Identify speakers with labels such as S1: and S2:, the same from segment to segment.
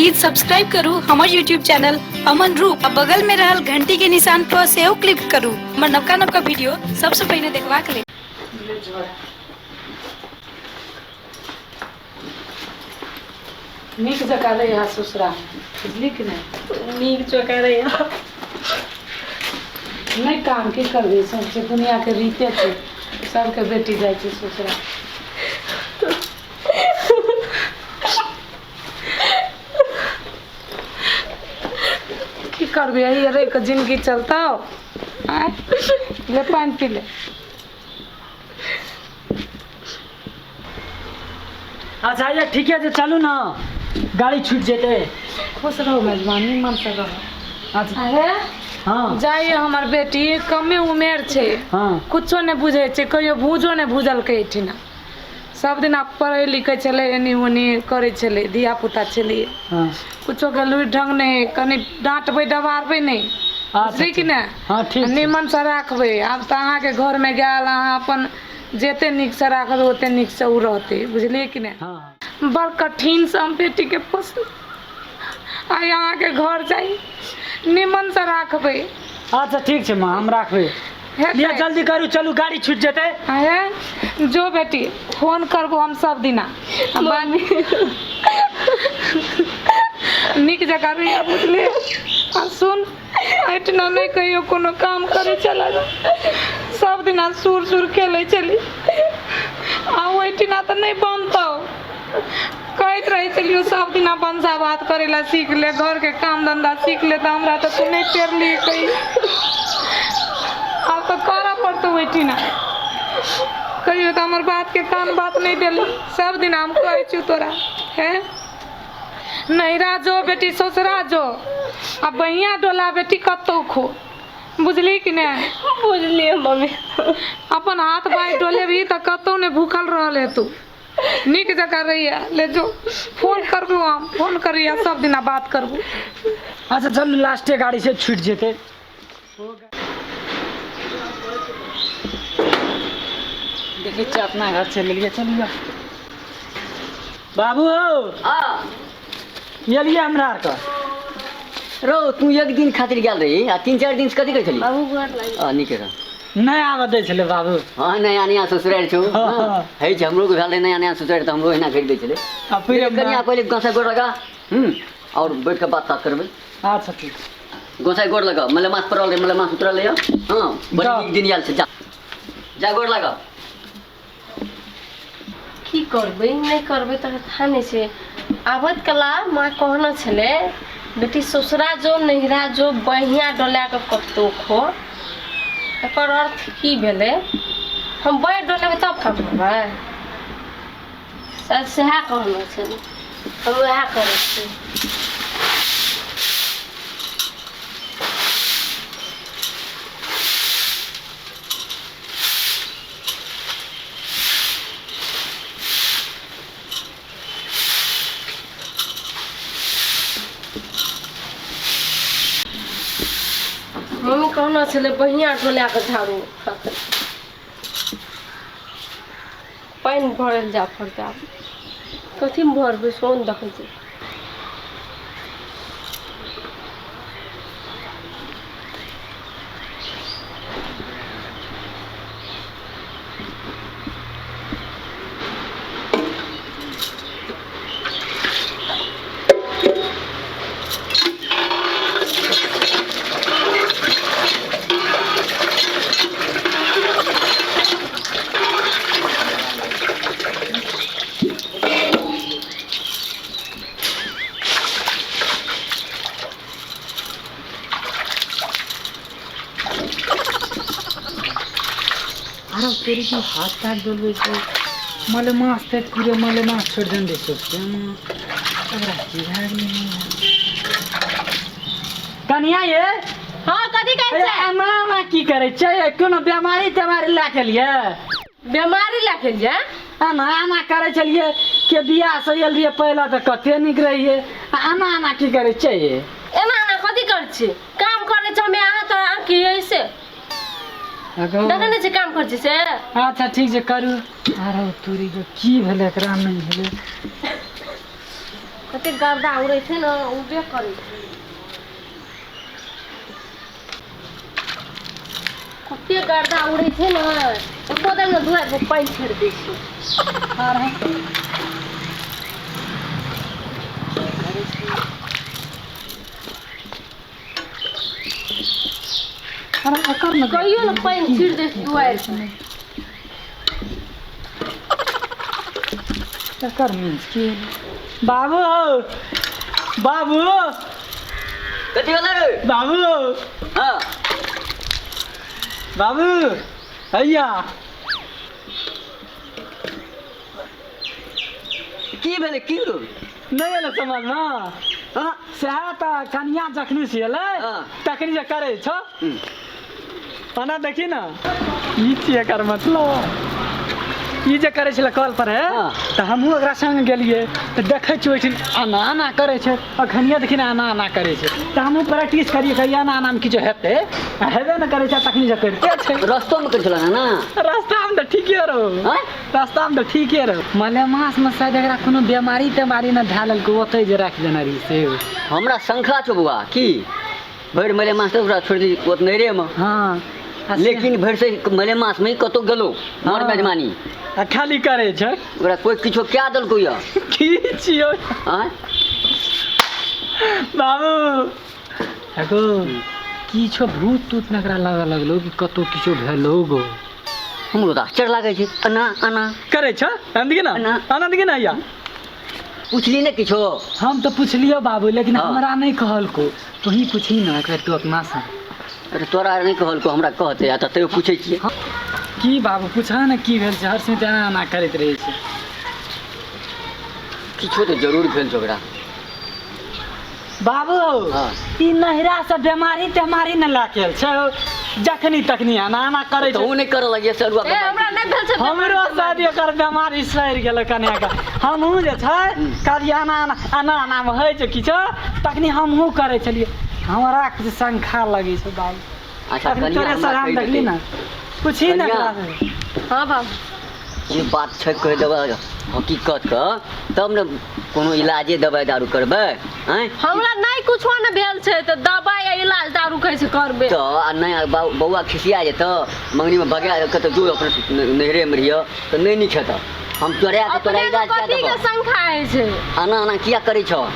S1: Please subscribe करू हमर YouTube channel Aman रूप आ बगल में रहल घंटी के निशान पर सेहो क्लिक करू हमर नवका नवका वीडियो सबसे पहिने देखबाक लेल।
S2: नीक जकाँ रहिहा ससुरा बुझली कि नहि?
S3: नीक जकाँ रहिहा।
S2: नहि काम की करबही, सब छै दुनियाके रीते छै, सबके बेटी जाइ छै ससुरा। की करबही, एहि रहि कऽ जिनगी चलतौ? आँय, ले पानि पी ले।
S4: अच्छा ये ठीके छै, चलू ने, गाड़ी छूटि जेतै।
S2: खुश रहू मेजबान, निमन से रहू।
S4: अच्छा।
S2: अरे
S4: हाँ।
S2: जाइए, हमर बेटी कमे उमेर छै,
S4: हाँ,
S2: कुछो नहि बुझै छै, कहियो भूजो नहि भूजलकै एहिठिना। सब दिना पढ़ै लिखै छलै, एनी ओनी करै छलै, धिया पुता छलै।
S4: हाँ।
S2: कुछो के लुरि ढंग नहि, कनि डाँटबै डबारबै नहि।
S4: अच्छा,
S2: बुझली कि नहि?
S4: हाँ, ठीक छै।
S2: निमनसँ राखबै। आब तऽ अहाँके घरमे गेल, अहाँ अपन जते नीकसँ राखबै ओते नीकसँ ओ रहतै, बुझलियै कि नहि?
S4: हाँ।
S2: बड़ कठिनसँ हम बेटीके पोसलहुँ, आइ अहाँके घर जाइ, निमनसँ राखबै।
S4: अच्छा ठीक छै माँ, हम राखबै।
S2: हेतै।
S4: लिअ जल्दी करू, चलू, गाड़ी छूटि जेतै।
S2: हे जो बेटी, फोन करबो हम सब दिना। नीक जकाँ रहिया, बुझलियै? आ सुन, एहिठिना नहि कहियो कोनो काम करै छलै, सब दिना सुर सुर खेलै छली, आ ओहिठिना तऽ नहि बनतौ। कहैत रहै छलियौ सब दिना भनसा भात करै लए सीख ले, घरके काम धन्धा सीख ले, तऽ हमरा तऽ तू नहि टेरलियै कहियो। आब तऽ करऽ पड़तौ ओहिठिना। कहियो तऽ हमर बातके कान बात नहि देली। सब दिना हम कहै छियौ तोरा, हे नैहरा जो बेटी, ससुरा जो, आ बहिया डोला बेटी कतौ खो, बुझली कि नहि?
S3: बुझलियै मम्मी।
S2: अपन हाथ बाँहि डोलेबही तऽ कतौ नहि भूखल रहल हेतौ। नीक जकाँ रहिया। ले जो, फोन करबो हम, फोन करिया, सब दिना बात करबो।
S4: अच्छा चलू, लास्टे गाड़ी छै, छूटि जेतै। देखै छियै, अपना घर चलि एलियै। चलू बाबू हौ। एलियै हमरा आरके।
S5: रौ, तू एक दिन खातिर गेल रही आ 3-4 दिन से कथी करै छली?
S3: बाबू गोर लागि।
S5: आ नीके रह।
S4: नहि आबऽ दै छलै बाबू।
S5: हाँ, नया नया ससुरारि छौ।
S4: हाँ।
S5: हइ छै, हमरो के भेल रहै नया नया ससुरारि तऽ हमरो एहिना करि दै छलै।
S4: आ फिर
S5: कनिया पहिले गोसाइ गोर लगा, और बैठ के बात तात करबै।
S4: अच्छा ठीक छै।
S5: गोसाइ गोर लगा, मलेमास पड़ल रहै, मलेमास उतरल रहै। हाँ, बड़ी
S4: जा।
S5: नीक दिन आयल छै। जा जा, गोर लगा।
S3: की करबै नहि करबै तकर था नहि छै। आबैत कला माँ कहने छलै, बेटी ससुरा जो नैहरा जो, बहिया डोला कऽ कतहु खो। एकर अर्थ की भेलै? हम बाँहि डोलेबै तब काम करबै? शायद सएह कहने छलै, हम उएह करै छी। मम्मी कहना छलै बढ़िआँ डोला कऽ झाड़ू। पानि भरल जाय पड़तै आब। कथीमे भरबै सोन देखै छै।
S4: अरे तेरी की हाथ ताथ डोलबै छै, मलेमास तऽ पूरे मलेमास छोड़ि देने रहै सोचते ओकरा की भए गेलै? कनिया ये।
S3: हँ, कथी कहै
S4: अरे
S3: छै?
S4: एना एना की करै छै? कोनो बेमारी तेमारी लए के लिए?
S3: बेमारी लए के लिए?
S4: एना एना करै छलियै के बियाह से आयल रहियै पहिले तऽ कते नीक रहियै, आ एना एना की करै छै ये?
S3: एना एना कथी करै छी? काम करै छी हमे। अहाँ तऽ अहाँ की ऐसे देखै नहि छी काम करै छी से?
S4: अच्छा ठीक छै, करू। आरो तोरी के की भेलै एकरा? नहि भेलै।
S3: कते गर्दा उड़ै छै ने, उड़बे करै छै। कते गर्दा उड़ै छै ने, एको दिन ने दुआरि पर पानि छोड़ि दै छै।
S4: अरे एकर ने
S3: कहियो ने पानि छिड़ दै छै दुआरि पर।
S4: एकर मीन्स की बाबू हो, बाबू
S5: कथी भेलै रे?
S4: बाबू
S5: हाँ
S4: बाबू हैया
S5: की भेलै की रो?
S4: नहि एलै समझमे?
S5: हाँ
S4: सएह तऽ कनिया जखनी से एलै
S5: हाँ।
S4: तखनी जे करै छौ
S5: हम्म।
S4: ओना देखी ने, ई छियै एकर मतलब। ई जे करै छलै कल पर है,
S5: हाँ।
S4: तऽ हमहूँ ओकरा संग गेलियै तऽ देखै छियै ओहिठाम एना एना करै छै। अखनिये देखी ने एना एना करै छै, तऽ हमहूँ प्रैक्टिस करियै, कहियै एना एनामे किछो हेतै, आ हेबे नहि करै छै। तखनी जे करिते छै।
S5: रस्तोमे करै छलै ने?
S4: रास्तामे तऽ ठीके रहौ।
S5: आँय?
S4: रास्तामे तऽ ठीके रहौ। मलेमासमे शायद एकरा कोनो बेमारी तेमारी ने धए लेलकै, ओतहि जे राखि देने रही से।
S5: हमरा शंका छौ बौआ की भरि मलेमास तऽ ओकरा छोड़ि दी ओत नैहरेमे।
S4: हाँ आ से-
S5: लेकिन भरि से मलेमासमे कतहु गेलो मर
S4: हाँ।
S5: मेजबानी
S4: आ खाली करै छै।
S5: ओकरा कोइ किछो कए देलको यऽ?
S4: की छियौ?
S5: आँय?
S4: बाबू एगो किछो भूत तूत ने एकरा लगऽ लगलो कि कतहु किछो भेलो गो?
S5: हमरो तऽ आश्चर्य लागै छै, एना एना
S4: करै छ। आनंद ना?
S5: ना।
S4: आनंद की ना या
S5: पुछली ने किछो?
S4: हम तऽ पुछलियो बाबू, लेकिन
S5: हाँ।
S4: हमरा नहि कहलको। तू ही पूछी ना एक बेर तू अपना से।
S5: अरे तोरा नहि कहलको, हमरा कहतै? आ तऽ तैयो पूछै छियै।
S4: की बाबू, पूछा ने की भेल छै? हर समय एना एना करैत रहै छै।
S5: किछो तऽ जरूर भेल छै ओकरा।
S4: बाबू,
S5: हाँ।
S4: ई नहिरा से बेमारी तेमारी ने लए के आयल छै, जखनी तखनी एना एना करै
S5: तऽ
S4: छै।
S5: ओ नहि करऽ लगिए सरुआ।
S3: ए, हमरा नहि भेल छै।
S4: हमरो शायद एकर बेमारी सड़ि गेलै कनियाके। हमहूँ जे छै कभी एना एना एना एनामे होइ छै किछो, तखनी हमहूँ करै छलियै। हमरा किछु शंका लगै छै बाबू।
S5: अच्छा।
S4: अखनी
S5: कनिया
S4: तोरे
S5: हमरा
S4: सर हम
S5: कहि
S4: देखली
S5: देतै।
S4: ने, पूछी ने
S5: कनिया।
S4: एकरा से।
S3: हाँ बाबू।
S5: जे बात छै कहि देबै हकीकत के, तब ने कोनो इलाजे दवाइ दारू करबै। आँय?
S3: हमरा नहि कुछो ने भेल छै तऽ दबाइ आ इलाज दारू कहै छै करबै।
S5: तऽ आ नहि बौआ खिसिया जेतऽ, मंगनीमे भगा कतऽ जो, अपने नैहरेमे रहियऽ तऽ नहि नीक हेतऽ। हम चोरा कऽ तोरा
S3: अपने
S5: इलाज कए
S3: कथी के
S5: देबऽ।
S3: शंका होइ छै?
S5: एना एना किया करै छऽ?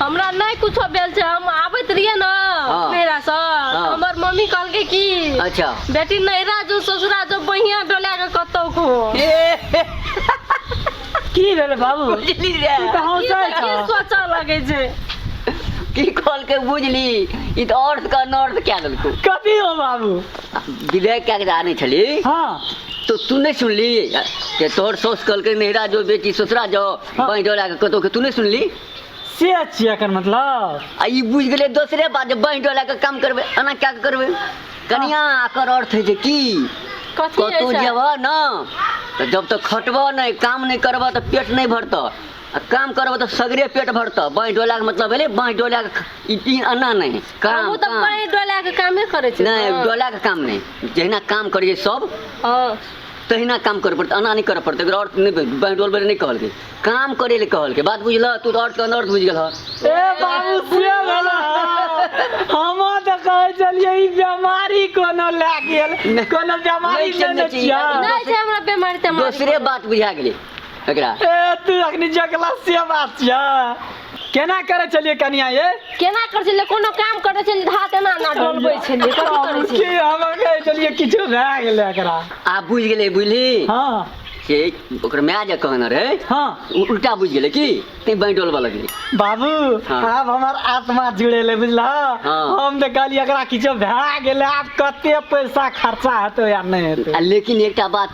S3: हमरा नहि कुछो भेल छै। हम आबैत रहियै ने
S5: हाँ।
S3: नैहरा से,
S5: हाँ।
S3: हमर मम्मी कहलकै कि
S5: अच्छा
S3: बेटी नैहरा जो ससुरा जो बहिया डोला के कतौ खो।
S4: की भेलै बाबू?
S5: बुझली रे?
S4: तू तऽ हँसै
S3: की
S4: छऽ।
S3: सोचऽ लगै छै?
S5: की कहलकै बुझली? ई तऽ अर्थ के अनर्थ कए देलकौ।
S4: कथी हो बाबू?
S5: विधेयक कए के आनै छली
S4: हाँ।
S5: तो तू नहि सुनली कि तोहर साउस कहलकै नैहरा जो बेटी ससुरा जो
S4: हाँ।
S5: बाँहि डोला के कतौ के? तू नहि सुनली?
S4: से छियै एकर मतलब?
S5: आ ई बुझि गेलै दोसरे बात जे बाँहि डोला के काम करबै, एना कए के करबै। कनिया, एकर अर्थ होइ छै की
S3: कथी
S5: कतहु
S3: होइ छै?
S5: जेबह ने तऽ जब तक खटबह नहि, काम नहि करबह तऽ पेट नहि भरतह, आ काम करबह तऽ सगरे पेट भरतह। बाँहि डोलाके मतलब भेलै बाँहि डोलाके ई ई एना नहि काम।
S3: हमहूँ तऽ
S5: काम
S3: पानि डोला के कामे करै छी।
S5: नहि, डोलाके काम नहि, जहिना काम करियै सब
S3: हाँ।
S5: तहिना काम करऽ पड़तै, एना नहि करऽ पड़तै। एकर अर्थ नहि बाँहि डोलबै लए नहि कहलकै, काम करै लए कहलकै। बात बुझलह? तू तऽ अर्थ के अनर्थ बुझि गेलह।
S4: ए बाबू, से भेलै? हम तऽ कहै छलियै ई बेमारी कोनो लए गेल,
S5: नहि।
S4: कोनो बेमारी
S5: नहि छै,
S4: लेने
S5: नहि छै।
S4: छियै।
S3: नहि छै हमरा बेमारी तेमारी।
S5: दोसरे बात बुझा गेलै एकरा।
S4: ए, तू अखनी जगला से बात छियै? केना करै छलियै कनिया ये?
S3: केना करै छलियै? कोनो काम करै छलियै तऽ हाथ एना एना डोलबै छलियै। कथी करै
S4: की
S3: छलियै?
S4: हम कहै छलियै किछु भए गेलै एकरा।
S5: आब बुझि गेलै, बुझली?
S4: हाँ।
S5: से ओकर माय जे कहने रहै,
S4: हाँ,
S5: ओ उल्टा बुझि गेलै की तैं बाँहि डोलबऽ लगलै।
S4: बाबू।
S5: हाँ।
S4: आब हमर आत्मा जुड़ेलै, बुझलह?
S5: हाँ।
S4: हम तऽ कहलियै एकरा किछो भए गेलै, आब कते पैसा खर्चा हेतै या नहि हेतै।
S5: आ लेकिन एकटा बात,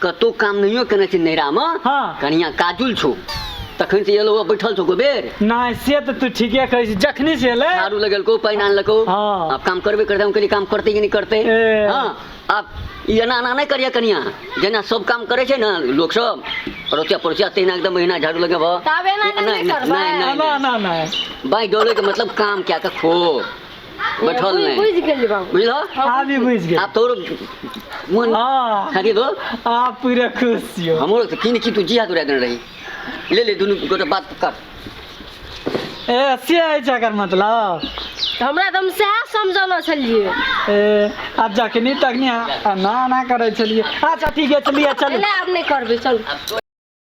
S5: कतहु काम नहियो केने छै नैहरामे,
S4: हाँ।
S5: कनिया काजुल छौ, तखन से एलौ बैठल छौ बेर।
S4: नहि, से तऽ तू ठीके कहै छी, जखनी से एलै
S5: झाड़ू लगेलको, पानि आनलको।
S4: हाँ।
S5: आब काम करबे करतै। हम कहलियै काम करतै कि नहि करतै।
S4: ए।
S5: हाँ, आब ई एना एना नहि करिहे कनिया, जेना सब काम करै छै ने लोक सब, अड़ोसिया पड़ोसिया, तहिना एकदम महीना झाड़ू लगेबह।
S3: तब एना नहि
S5: नहि
S3: करबै।
S5: नहि
S4: ना
S5: नहि।
S4: ना नहि।
S5: बाँहि डोलै के मतलब काम कए के खो, बैठल
S3: बुझि
S5: नहि।
S3: बुझि गेलियै बाबू।
S5: बुझलह?
S4: आब ई बुझि गेल।
S5: आब तोरो मन
S4: हाँ।
S5: खाली दो।
S4: आब पूरे खुश छियौ।
S5: हमरो तऽ की ने की तू जी हाथ उड़ा देने रही। ले ले दुनू गोटे बात कर।
S4: ए से होइ छै एकर मतलब?
S3: हमरा तऽ हम सएह समझौने छलियै।
S4: ए आब जखनी तखनी एना एना करै छलियै। अच्छा ठीक है, चलिए चलू।
S3: आब नहि करबै, चलू।